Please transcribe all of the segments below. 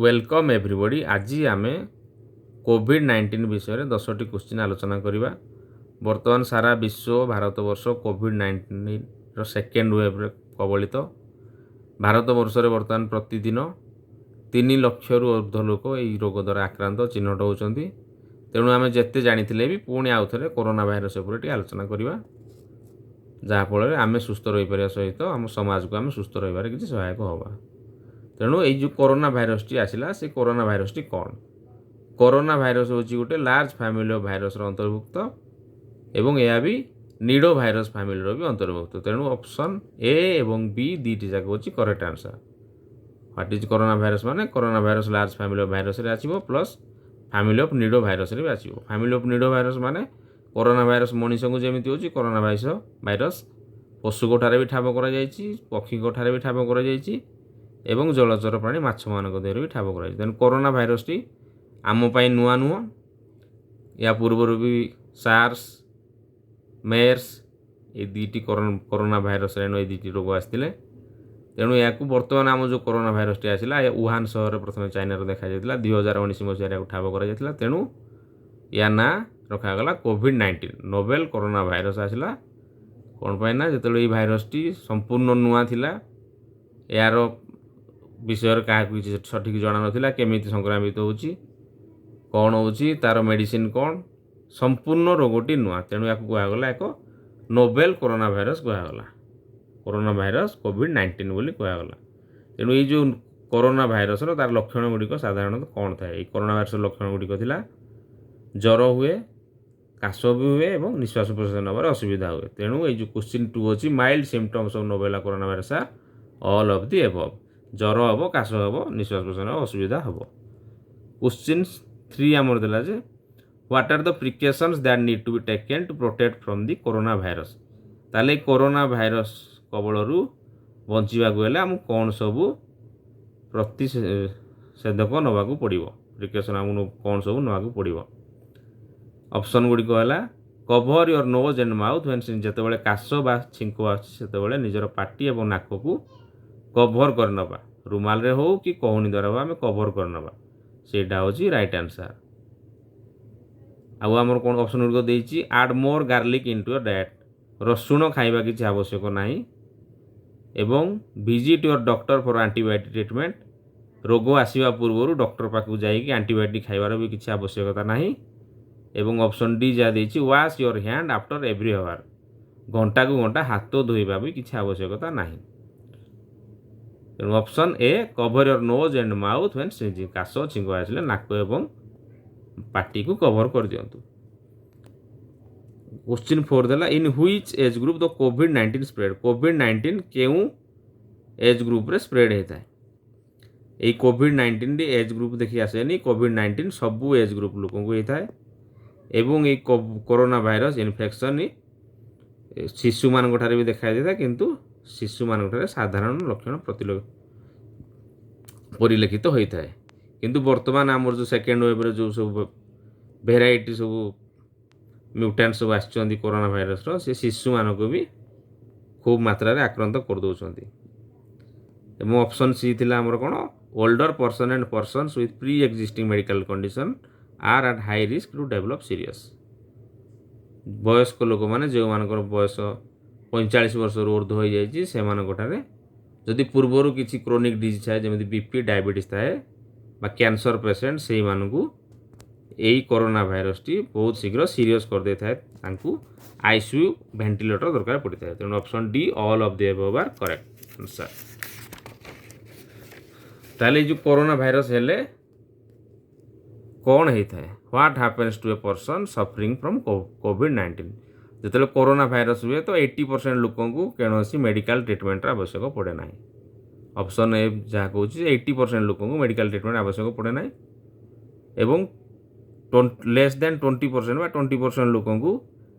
Welcome everybody. ଆଜି ଆମେ କୋଭିଡ଼-19 ବିଷୟରେ 10ଟି କୋଶ୍ଚିନ୍ ଆଲୋଚନା କରିବା। ବର୍ତ୍ତମାନ ସାରା ବିଶ୍ୱ, ଭାରତବର୍ଷ କୋଭିଡ଼-19ର ସେକେଣ୍ଡ ୱେଭ୍ରେ କବଳିତ। ଭାରତବର୍ଷରେ ବର୍ତ୍ତମାନ ପ୍ରତିଦିନ 3 ଲକ୍ଷରୁ ଉର୍ଦ୍ଧ୍ୱ ଲୋକ ଏଇ ରୋଗ ଦ୍ୱାରା ଆକ୍ରାନ୍ତ ଚିହ୍ନଟ ହେଉଛନ୍ତି। ତେଣୁ ଆମେ ଯେତେ ଜାଣିଥିଲେ ବି ପୁଣି ଆଉ ଥରେ କରୋନା ଭାଇରସ୍ ଉପରେ ଟିକେ ଆଲୋଚନା କରିବା, ଯାହାଫଳରେ ଆମେ ସୁସ୍ଥ ରହିପାରିବା ସହିତ ଆମ ସମାଜକୁ ଆମେ ସୁସ୍ଥ ରହିବାରେ କିଛି ସହାୟକ ହେବା। ତେଣୁ ଏଇ ଯେଉଁ କରୋନା ଭାଇରସଟି ଆସିଲା, ସେ କରୋନା ଭାଇରସଟି କ'ଣ? କରୋନା ଭାଇରସ ହେଉଛି ଗୋଟେ ଲାର୍ଜ ଫ୍ୟାମିଲି ଅଫ୍ ଭାଇରସର ଅନ୍ତର୍ଭୁକ୍ତ ଏବଂ ଏହା ବି ନିଡୋ ଭାଇରସ ଫ୍ୟାମିଲିର ବି ଅନ୍ତର୍ଭୁକ୍ତ। ତେଣୁ ଅପସନ୍ ଏ ଏବଂ ବି ଦୁଇଟି ଯାକ ହେଉଛି correct answer. What is corona virus ମାନେ corona virus large family of ଭାଇରସରେ ଆସିବ, ପ୍ଲସ୍ ଫ୍ୟାମିଲି ଅଫ୍ ନିଡୋ ଭାଇରସରେ ବି ଆସିବ। ଫ୍ୟାମିଲି ଅଫ୍ ନିଡୋ ଭାଇରସ ମାନେ କରୋନା ଭାଇରସ ମଣିଷଙ୍କୁ ଯେମିତି ହେଉଛି, କରୋନା ଭାଇରସ ପଶୁଙ୍କ ଠାରେ ବି ଠାବ କରାଯାଇଛି, ପକ୍ଷୀଙ୍କ ଠାରେ ବି ଠାବ କରାଯାଇଛି ଏବଂ ଜଳଚର ପ୍ରାଣୀ ମାଛମାନଙ୍କ ଦେହରେ ବି ଠାବ କରାଯାଇଛି। ତେଣୁ କରୋନା ଭାଇରସଟି ଆମ ପାଇଁ ନୂଆ ନୁହଁ। ୟା ପୂର୍ବରୁ ବି ସାର୍ସ, ମେର୍ସ ଏଇ ଦୁଇଟି କରୋନା ଭାଇରସ ଏଣୁ ଏଇ ଦୁଇଟି ରୋଗ ଆସିଥିଲେ। ତେଣୁ ଏହାକୁ ବର୍ତ୍ତମାନ ଆମ ଯେଉଁ କରୋନା ଭାଇରସଟି ଆସିଲା, ଏ ଉହାନ ସହରରେ ପ୍ରଥମେ ଚାଇନାରେ ଦେଖାଯାଇଥିଲା। 2019 ମସିହାରେ ଏହାକୁ ଠାବ କରାଯାଇଥିଲା। ତେଣୁ ୟା ନାଁ ରଖାଗଲା କୋଭିଡ଼-19। ନୋଭେଲ କରୋନା ଭାଇରସ ଆସିଲା କ'ଣ ପାଇଁ ନା ଯେତେବେଳେ ଏଇ ଭାଇରସଟି ସମ୍ପୂର୍ଣ୍ଣ ନୂଆ ଥିଲା, ଏହାର ବିଷୟରେ କାହାକୁ କିଛି ସଠିକ୍ ଜଣା ନଥିଲା, କେମିତି ସଂକ୍ରମିତ ହେଉଛି, କ'ଣ ହେଉଛି, ତା'ର ମେଡ଼ିସିନ କ'ଣ, ସମ୍ପୂର୍ଣ୍ଣ ରୋଗଟି ନୂଆ। ତେଣୁ ଏହାକୁ କୁହାଗଲା ଏକ ନୋଭେଲ କରୋନା ଭାଇରସ କୁହାଗଲା, କରୋନା ଭାଇରସ କୋଭିଡ଼-19 ବୋଲି କୁହାଗଲା। ତେଣୁ ଏଇ ଯେଉଁ କରୋନା ଭାଇରସର ତା'ର ଲକ୍ଷଣ ଗୁଡ଼ିକ ସାଧାରଣତଃ କ'ଣ ଥାଏ? ଏଇ କରୋନା ଭାଇରସର ଲକ୍ଷଣ ଗୁଡ଼ିକ ଥିଲା ଜ୍ୱର ହୁଏ, କାଶ ବି ହୁଏ ଏବଂ ନିଶ୍ୱାସ ପ୍ରଶ୍ୱାସ ନେବାରେ ଅସୁବିଧା ହୁଏ। ତେଣୁ ଏଇ ଯେଉଁ କୋଶ୍ଚିନ୍ 2 ଅଛି, mild symptoms of novel corona virus, all of the above। ଜ୍ୱର ହେବ, କାଶ ହେବ, ନିଶ୍ୱାସ ପ୍ରଶ୍ୱାସ ନେବା ଅସୁବିଧା ହେବ। କୋଶ୍ଚିନ୍ 3 ଆମର ଦେଲା ଯେ what are the precautions that need to be taken to protect from the corona virus? ତାହେଲେ ଏଇ କରୋନା ଭାଇରସ କବଳରୁ ବଞ୍ଚିବାକୁ ହେଲେ ଆମକୁ କ'ଣ ସବୁ ପ୍ରତିଷେଧକ ନେବାକୁ ପଡ଼ିବ? ପ୍ରିକସନ୍ ଆମକୁ କ'ଣ ସବୁ ନେବାକୁ ପଡ଼ିବ? ଅପସନ୍ ଗୁଡ଼ିକ ହେଲା cover your nose and mouth when, ଯେତେବେଳେ କାଶ ବା ଛିଙ୍କ ଆସୁଛି, ସେତେବେଳେ ନିଜର ପାଟି ଏବଂ ନାକକୁ କଭର୍ କରିନେବା। ରୁମାଲରେ ହେଉ କି କହୁଣି ଦ୍ୱାରା ହେଉ, ଆମେ କଭର୍ କରିନେବା। ସେଇଟା ହେଉଛି ରାଇଟ୍ ଆନ୍ସର୍। ଆଉ ଆମର କ'ଣ ଅପସନ୍ ଗୁଡ଼ିକ ଦେଇଛି? Add more garlic into your diet, ରସୁଣ ଖାଇବା କିଛି ଆବଶ୍ୟକ ନାହିଁ ଏବଂ visit your doctor for antibiotic treatment, ରୋଗ ଆସିବା ପୂର୍ବରୁ ଡକ୍ଟର ପାଖକୁ ଯାଇକି ଆଣ୍ଟିବାୟୋଟିକ୍ ଖାଇବାର ବି କିଛି ଆବଶ୍ୟକତା ନାହିଁ ଏବଂ ଅପସନ୍ ଡି ଯାହା ଦେଇଛି, wash your hand after every hour, ଘଣ୍ଟାକୁ ଘଣ୍ଟା ହାତ ଧୋଇବା ବି କିଛି ଆବଶ୍ୟକତା ନାହିଁ। ତେଣୁ option A, cover your nose and mouth when sneezing, କାଶ ଛିଙ୍କ ଆସିଲେ ନାକ ଏବଂ ପାଟିକୁ କଭର୍ କରିଦିଅନ୍ତୁ। କୋଶ୍ଚିନ୍ 4 ଦେଲା, in which age group the COVID-19 spread? COVID-19 କେଉଁ ଏଜ୍ ଗ୍ରୁପ୍ରେ ସ୍ପ୍ରେଡ୍ ହେଇଥାଏ? ଏଇ କୋଭିଡ଼-19ଟି ଏଜ୍ ଗ୍ରୁପ୍ ଦେଖି ଆସେନି। କୋଭିଡ଼-19 ସବୁ ଏଜ୍ ଗ୍ରୁପ୍ ଲୋକଙ୍କୁ ହେଇଥାଏ ଏବଂ ଏଇ କରୋନା ଭାଇରସ ଇନଫେକ୍ସନ୍ ଶିଶୁମାନଙ୍କ ଠାରେ ବି ଦେଖାଯାଇଥାଏ, କିନ୍ତୁ ଶିଶୁମାନଙ୍କ ଠାରେ ସାଧାରଣ ଲକ୍ଷଣ ପରିଲକ୍ଷିତ ହୋଇଥାଏ। କିନ୍ତୁ ବର୍ତ୍ତମାନ ଆମର ଯେଉଁ ସେକେଣ୍ଡ ୱେଭ୍ରେ ଯେଉଁ ସବୁ ଭେରାଇଟି ସବୁ ମ୍ୟୁଟାଣ୍ଟ ସବୁ ଆସିଛନ୍ତି କରୋନା ଭାଇରସର, ସେ ଶିଶୁମାନଙ୍କୁ ବି ଖୁବ୍ ମାତ୍ରାରେ ଆକ୍ରାନ୍ତ କରିଦେଉଛନ୍ତି। ଏବଂ ଅପସନ୍ ସି ଥିଲା ଆମର କ'ଣ? Older person and persons with pre existing medical condition are at high risk to develop serious. ବୟସ୍କ ଲୋକମାନେ, ଯେଉଁମାନଙ୍କର ବୟସ 45 ବର୍ଷରୁ ଉର୍ଦ୍ଧ୍ୱ ହୋଇଯାଇଛି, ସେମାନଙ୍କଠାରେ ଯଦି ପୂର୍ବରୁ କିଛି କ୍ରୋନିକ୍ ଡିଜିଜ୍ ଥାଏ, ଯେମିତି ବିପି, ଡାଇବେଟିସ୍ ଥାଏ ବା କ୍ୟାନ୍ସର ପେସେଣ୍ଟ, ସେଇମାନଙ୍କୁ ଏଇ କରୋନା ଭାଇରସଟି ବହୁତ ଶୀଘ୍ର ସିରିୟସ୍ କରିଦେଇଥାଏ। ତାଙ୍କୁ ଆଇସିୟୁ, ଭେଣ୍ଟିଲେଟର ଦରକାର ପଡ଼ିଥାଏ। ତେଣୁ option D, all of the above are correct answer। ତାହେଲେ ଏଇ ଯେଉଁ କରୋନା ଭାଇରସ ହେଲେ କ'ଣ ହେଇଥାଏ? What happens to a person suffering from COVID-19? ଯେତେବେଳେ କରୋନା ଭାଇରସ ହୁଏ ତ 80% ଲୋକଙ୍କୁ କୌଣସି ମେଡ଼ିକାଲ ଟ୍ରିଟମେଣ୍ଟର ଆବଶ୍ୟକ ପଡ଼େ ନାହିଁ। ଅପସନ୍ ଏ ଯାହା କହୁଛି, 80% ଲୋକଙ୍କୁ ମେଡ଼ିକାଲ ଟ୍ରିଟମେଣ୍ଟ ଆବଶ୍ୟକ ପଡ଼େ ନାହିଁ ଏବଂ ଲେସ୍ ଦେନ୍ 20% ବା 20% ଲୋକଙ୍କୁ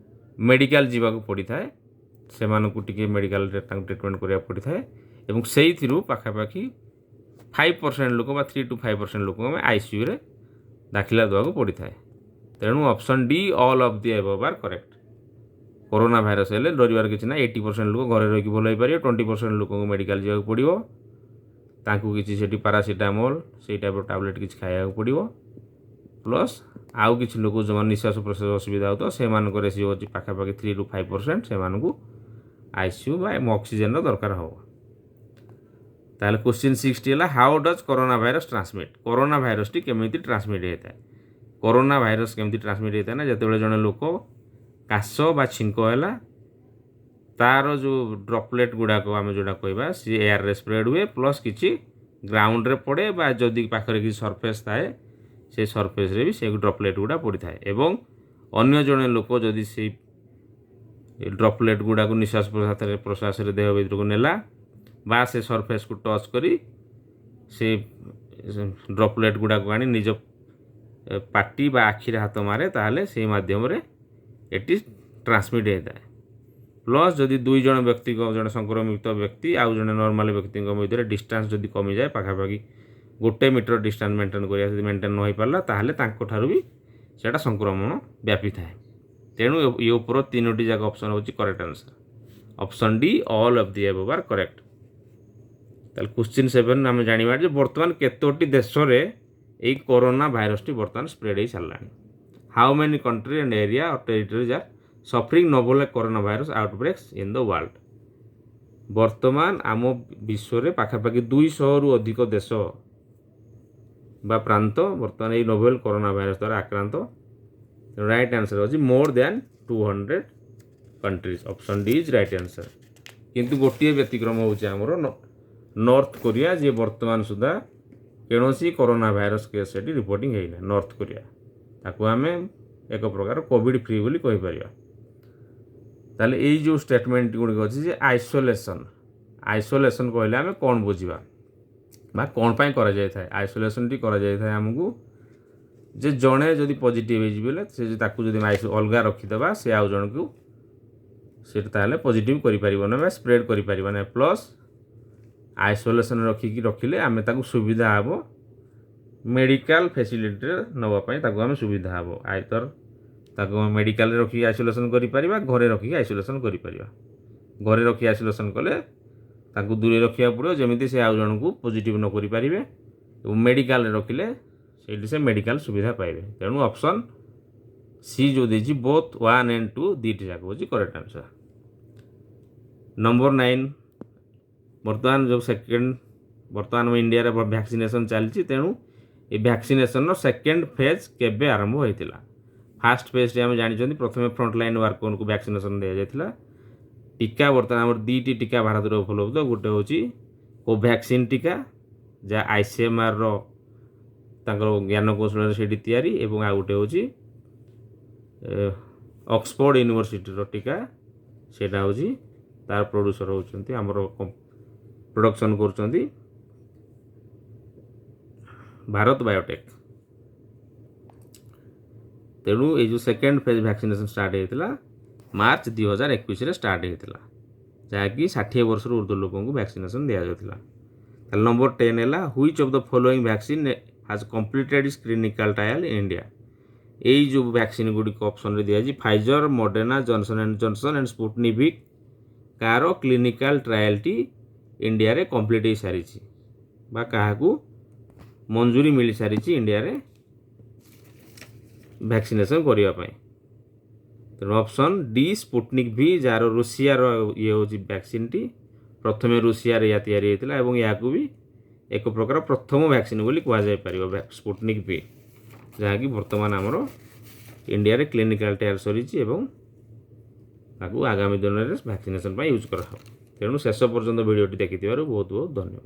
ମେଡ଼ିକାଲ ଯିବାକୁ ପଡ଼ିଥାଏ। ସେମାନଙ୍କୁ ଟିକେ ମେଡ଼ିକାଲରେ ତାଙ୍କୁ ଟ୍ରିଟମେଣ୍ଟ କରିବାକୁ ପଡ଼ିଥାଏ ଏବଂ ସେଇଥିରୁ ପାଖାପାଖି 5% ଲୋକ ବା 3 ଟୁ 5% ଲୋକଙ୍କୁ ଆମେ ଆଇସିୟୁରେ ଦାଖିଲା ଦେବାକୁ ପଡ଼ିଥାଏ। ତେଣୁ option D, all of the above are correct। Corona virus ହେଲେ ଡରିବାର କିଛି ନାହିଁ। 80% ଲୋକ ଘରେ ରହିକି ଭଲ ହେଇପାରିବେ, 20% ଲୋକଙ୍କୁ ମେଡ଼ିକାଲ ଯିବାକୁ ପଡ଼ିବ। ତାଙ୍କୁ କିଛି ସେଠି ପାରାସିଟାମଲ୍, ସେଇ ଟାଇପ୍ର ଟାବଲେଟ୍ କିଛି ଖାଇବାକୁ ପଡ଼ିବ। ପ୍ଲସ୍ ଆଉ କିଛି ଲୋକ ଯେଉଁମାନେ ନିଶ୍ୱାସ ପ୍ରଶ୍ୱାସ ଅସୁବିଧା ହେଉଥିବ, ସେମାନଙ୍କ ରେସିଓ ଅଛି ପାଖାପାଖି 3ରୁ 5%। ସେମାନଙ୍କୁ ଆଇସିୟୁ ବା ଅକ୍ସିଜେନ୍ର ଦରକାର ହେବ। ତାହେଲେ କ୍ୱେଶ୍ଚିନ୍ 60 ହେଲା, How does corona virus transmit? Corona ଭାଇରସଟି କେମିତି ଟ୍ରାନ୍ସମିଟ୍ ହେଇଥାଏ? କରୋନା ଭାଇରସ କେମିତି ଟ୍ରାନ୍ସମିଟ୍ ହେଇଥାଏ ନା, ଯେତେବେଳେ ଜଣେ ଲୋକ କାଶ ବା ଛିଙ୍କ ହେଲା, ତାର ଯେଉଁ ଡ୍ରପଲେଟ୍ ଗୁଡ଼ାକ ଆମେ ଯେଉଁଟା କହିବା, ସିଏ ଏୟାରରେ ସ୍ପ୍ରେଡ୍ ହୁଏ, ପ୍ଲସ୍ କିଛି ଗ୍ରାଉଣ୍ଡରେ ପଡ଼େ ବା ଯଦି ପାଖରେ କିଛି ସର୍ଫେସ୍ ଥାଏ, ସେ ସର୍ଫେସ୍ରେ ବି ସେ ଡ୍ରପଲେଟ୍ ଗୁଡ଼ା ପଡ଼ିଥାଏ। ଏବଂ ଅନ୍ୟ ଜଣେ ଲୋକ ଯଦି ସେଇ ଡ୍ରପଲେଟ୍ ଗୁଡ଼ାକୁ ନିଶ୍ୱାସ ପ୍ରଶ୍ୱାସରେ ଦେହ ଭିତରକୁ ନେଲା ବା ସେ ସର୍ଫେସ୍କୁ ଟଚ୍ କରି ସେ ଡ୍ରପଲେଟ୍ ଗୁଡ଼ାକୁ ଆଣି ନିଜ ପାଟି ବା ଆଖିରେ ହାତ ମାରେ, ତାହେଲେ ସେଇ ମାଧ୍ୟମରେ ଏଟି ଟ୍ରାନ୍ସମିଟ୍ ହେଇଥାଏ। ପ୍ଲସ୍ ଯଦି ଦୁଇ ଜଣ ବ୍ୟକ୍ତିଙ୍କ, ଜଣେ ସଂକ୍ରମିତ ବ୍ୟକ୍ତି ଆଉ ଜଣେ ନର୍ମାଲ ବ୍ୟକ୍ତିଙ୍କ ମଧ୍ୟରେ ଡିଷ୍ଟାନ୍ସ ଯଦି କମିଯାଏ, ପାଖାପାଖି 1 ମିଟର ଡିଷ୍ଟାନ୍ସ ମେଣ୍ଟେନ୍ କରିବା ଯଦି ମେଣ୍ଟେନ୍ ନ ହୋଇପାରିଲା, ତାହେଲେ ତାଙ୍କଠାରୁ ବି ସେଇଟା ସଂକ୍ରମଣ ବ୍ୟାପିଥାଏ। ତେଣୁ ଏ ଉପର ତିନୋଟି ଯାକ ଅପସନ୍ ହେଉଛି correct answer. Option D, all of the above are correct. ତାହେଲେ କ୍ୱେଶ୍ଚିନ୍ 7 ଆମେ ଜାଣିବା ଯେ ବର୍ତ୍ତମାନ କେତୋଟି ଦେଶରେ ଏଇ କରୋନା ଭାଇରସଟି ବର୍ତ୍ତମାନ ସ୍ପ୍ରେଡ୍ ହେଇ ସାରିଲାଣି? How many country and area or territories are suffering novel corona virus outbreaks in the world? ବର୍ତ୍ତମାନ ଆମ ବିଶ୍ୱରେ ପାଖାପାଖି 200ରୁ ଅଧିକ ଦେଶ ବା ପ୍ରାନ୍ତ ବର୍ତ୍ତମାନ ଏଇ ନୋଭେଲ କରୋନା ଭାଇରସ ଦ୍ୱାରା ଆକ୍ରାନ୍ତ। ରାଇଟ୍ ଆନ୍ସର୍ ହେଉଛି more than 200 countries. Option D is right answer. କିନ୍ତୁ ଗୋଟିଏ ବ୍ୟତିକ୍ରମ ହେଉଛି ଆମର ନର୍ଥ କୋରିଆ, ଯିଏ ବର୍ତ୍ତମାନ ସୁଦ୍ଧା କୌଣସି କରୋନା ଭାଇରସ କେସ୍ ସେଠି ରିପୋର୍ଟିଂ ହେଇନାହିଁ। ନର୍ଥ କୋରିଆ, ତାକୁ ଆମେ ଏକ ପ୍ରକାର କୋଭିଡ଼ ଫ୍ରି ବୋଲି କହିପାରିବା। ତାହେଲେ ଏଇ ଯେଉଁ ଷ୍ଟେଟମେଣ୍ଟ ଗୁଡ଼ିକ ଅଛି ଯେ ଆଇସୋଲେସନ୍, ଆଇସୋଲେସନ୍ କହିଲେ ଆମେ କ'ଣ ବୁଝିବା ବା କ'ଣ ପାଇଁ କରାଯାଇଥାଏ? ଆଇସୋଲେସନ୍ଟି କରାଯାଇଥାଏ ଆମକୁ ଯେ ଜଣେ ଯଦି ପଜିଟିଭ୍ ହେଇଯିବ ବୋଲେ ସେ ତାକୁ ଯଦି ଅଲଗା ରଖିଦେବା, ସେ ଆଉ ଜଣକୁ ସେଟା ତାହେଲେ ପଜିଟିଭ୍ କରିପାରିବ ନା ବା ସ୍ପ୍ରେଡ୍ କରିପାରିବ ନାହିଁ। ପ୍ଲସ୍ ଆଇସୋଲେସନ୍ ରଖିକି ରଖିଲେ ଆମେ ତାକୁ ସୁବିଧା ହେବ, ମେଡ଼ିକାଲ ଫେସିଲିଟିରେ ନେବା ପାଇଁ ତାକୁ ଆମେ ସୁବିଧା ହେବ। ଆଇଦର ତାକୁ ଆମେ ମେଡ଼ିକାଲରେ ରଖିକି ଆଇସୋଲେସନ୍ କରିପାରିବା, ଘରେ ରଖିକି ଆଇସୋଲେସନ୍ କରିପାରିବା। ଘରେ ରଖି ଆଇସୋଲେସନ୍ କଲେ ତାଙ୍କୁ ଦୂରରେ ରଖିବାକୁ ପଡ଼ିବ, ଯେମିତି ସେ ଆଉ ଜଣଙ୍କୁ ପଜିଟିଭ୍ ନ କରିପାରିବେ, ଏବଂ ମେଡ଼ିକାଲରେ ରଖିଲେ ସେଇଠି ସେ ମେଡ଼ିକାଲ ସୁବିଧା ପାଇବେ। ତେଣୁ ଅପସନ୍ ସି ଯେଉଁ ଦେଇଛି, ବୋଥ୍ ୱାନ୍ ଆଣ୍ଡ ଟୁ, ଦୁଇଟି ଯାକ ହେଉଛି କରେକ୍ଟ ଆନ୍ସର୍। ନମ୍ବର 9, ବର୍ତ୍ତମାନ ଯେଉଁ ସେକେଣ୍ଡ, ବର୍ତ୍ତମାନ ଆମ ଇଣ୍ଡିଆରେ ଭ୍ୟାକ୍ସିନେସନ୍ ଚାଲିଛି। ତେଣୁ ଏ ଭ୍ୟାକ୍ସିନେସନ୍ର ସେକେଣ୍ଡ ଫେଜ୍ କେବେ ଆରମ୍ଭ ହୋଇଥିଲା? ଫାର୍ଷ୍ଟ ଫେଜ୍ଟି ଆମେ ଜାଣିଛନ୍ତି, ପ୍ରଥମେ ଫ୍ରଣ୍ଟ ଲାଇନ୍ ୱାର୍କରଙ୍କୁ ଭ୍ୟାକ୍ସିନେସନ୍ ଦିଆଯାଇଥିଲା। ଟୀକା ବର୍ତ୍ତମାନ ଆମର ଦୁଇଟି ଟୀକା ଭାରତରେ ଉପଲବ୍ଧ। ଗୋଟେ ହେଉଛି କୋଭ୍ୟାକ୍ସିନ୍ ଟୀକା, ଯାହା ଆଇସିଏମ୍ଆର୍ର ତାଙ୍କର ଜ୍ଞାନକୌଶଳରେ ସେଇଠି ତିଆରି, ଏବଂ ଆଉ ଗୋଟେ ହେଉଛି ଅକ୍ସଫୋର୍ଡ଼ ୟୁନିଭର୍ସିଟିର ଟୀକା। ସେଇଟା ହେଉଛି ତାର ପ୍ରଡ୍ୟୁସର ହେଉଛନ୍ତି, ଆମର ପ୍ରଡକ୍ସନ୍ କରୁଛନ୍ତି ଭାରତ ବାୟୋଟେକ୍। ତେଣୁ ଏଇ ଯେଉଁ ସେକେଣ୍ଡ ଫେଜ୍ ଭ୍ୟାକ୍ସିନେସନ୍ ଷ୍ଟାର୍ଟ ହେଇଥିଲା, ମାର୍ଚ୍ଚ 2021ରେ ଷ୍ଟାର୍ଟ ହେଇଥିଲା, ଯାହାକି 60 ବର୍ଷରୁ ଉର୍ଦ୍ଧ୍ୱ ଲୋକଙ୍କୁ ଭ୍ୟାକ୍ସିନେସନ୍ ଦିଆଯାଉଥିଲା। ତାହେଲେ ନମ୍ବର 10 ହେଲା, Which of the following vaccine has completed clinical trial in India? ଏଇ ଯେଉଁ ଭ୍ୟାକ୍ସିନ୍ ଗୁଡ଼ିକ ଅପସନ୍ରେ ଦିଆଯାଇଛି, Pfizer, Moderna, Johnson and Johnson and Sputnik, କାହାର କ୍ଲିନିକାଲ ଟ୍ରାଏଲ୍ଟି ଇଣ୍ଡିଆରେ କମ୍ପ୍ଲିଟ୍ ହେଇସାରିଛି ବା କାହାକୁ ମଞ୍ଜୁରୀ ମିଳିସାରିଛି ଇଣ୍ଡିଆରେ ଭ୍ୟାକ୍ସିନେସନ୍ କରିବା ପାଇଁ? ତେଣୁ ଅପସନ୍ ଡି, ସ୍ପୁଟନିକ୍ ଭି, ଯାହାର ରୁଷିଆର ଇଏ ହେଉଛି ଭ୍ୟାକ୍ସିନ୍ଟି। ପ୍ରଥମେ ରୁଷିଆରେ ଏହା ତିଆରି ହେଇଥିଲା ଏବଂ ଏହାକୁ ବି ଏକ ପ୍ରକାର ପ୍ରଥମ ଭ୍ୟାକ୍ସିନ୍ ବୋଲି କୁହାଯାଇପାରିବ, ସ୍ପୁଟନିକ୍ ଭି, ଯାହାକି ବର୍ତ୍ତମାନ ଆମର ଇଣ୍ଡିଆରେ କ୍ଲିନିକାଲ ଟ୍ରାଏଲ୍ ସରିଛି ଏବଂ ତାକୁ ଆଗାମୀ ଦିନରେ ଭ୍ୟାକ୍ସିନେସନ୍ ପାଇଁ ୟୁଜ୍ କରାହେବ। ତେଣୁ ଶେଷ ପର୍ଯ୍ୟନ୍ତ ଭିଡ଼ିଓଟି ଦେଖିଥିବାରୁ ବହୁତ ବହୁତ ଧନ୍ୟବାଦ।